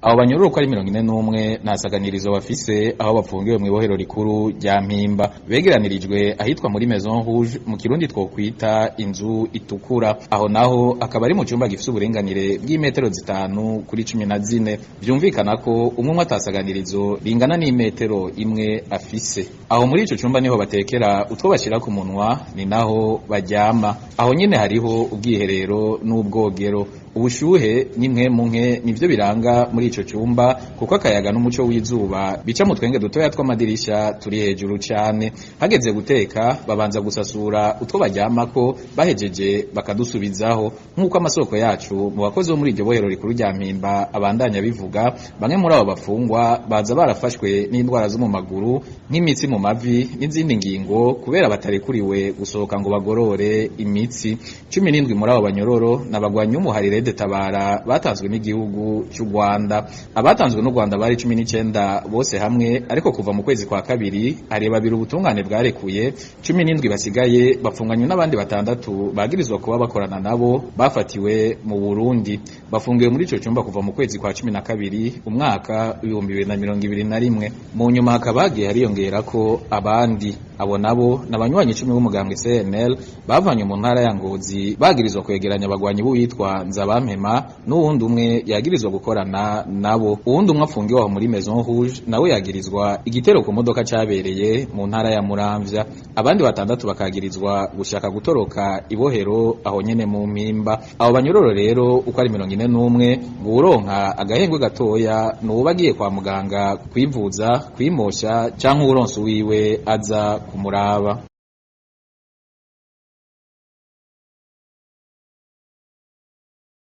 Abo banyororo uko ari 41 nta saganirizo bafise aho bafungiwe mw'ibohero rikuru rya Mpimba. Begeranirijwe ahitwa muri Maison Rouge, mu Kirundi twokwita inzu itukura. Aho naho akaba ari mu cumba gifise uburinganire bw'imetero 5 kuri 14. Vyumvikana ko umwe umwe atasaganirizo ringana n'imetero imwe afise. Aho muri ico cumba niho batekera utwo bashira ku munwa, ni naho baryama. Aho nyene hariho ubwiherero n'ubwogero. Ubushuhe n'impwemu nke nivyo biranga muri ico cumba, kuko akayaga n'umuco w'izuba bica mu twenge dutoya tw'amadirisha turi hejuru cane. Hageze guteka babanza gusasura utwo baryamako, bahejeje bakadusubizaho. Nk'uko amasoko yacu mu bakozi bo muri iryo bohero rikuru rya Mpimba abandanya bivuga, bamwe muri abo bafungwa baza barafashwe n'indwara zo mu maguru nk'imitsi mu mavi n'izindi ngingo, kubera batarekuriwe gusohoka ngo bagorore imitsi. 17 muri abo banyororo n'abagwanyi b'umuharire Tabara batanzwe n'igihugu cy'u Rwanda. Abatanzwe n'u Rwanda bari 19 bose hamwe, ariko kuva mu kwezi kwa kabiri hari babiri ubutungane bwarekuye. 17 basigaye bafunganywe n'abandi 6 bagirizwa kuba bakorana nabo bafatiwe mu Burundi. Bafungiwe muri ico cumba kuva mu kwezi kwa 12 umwaka 2021. Mu nyuma hakaba hagiye hariyongera ko abandi. Abo nabo n'abanywanyi 10 b'umugambwe CNL bavanywe mu ntara ya Ngozi, bagirizwa kwegeranya abagwanyi b'uwitwa Nzabampema n'uwundi umwe yagirizwa gukorana nabo. Uwundi umwe afungiwe aho muri Maison Rouge nawe yagirizwa igitero ku modoka cabereye mu ntara ya Muramvya. Abandi 6 bakagirizwa gushaka gutoroka ibohero aho nyene mu Mpimba. Abo banyororo rero uko ari 41 ngo uronka agahengwe gatoya nuba agiye kwa muganga kwivuza, kwimosha canke uwuronse wiwe aza kumuraba.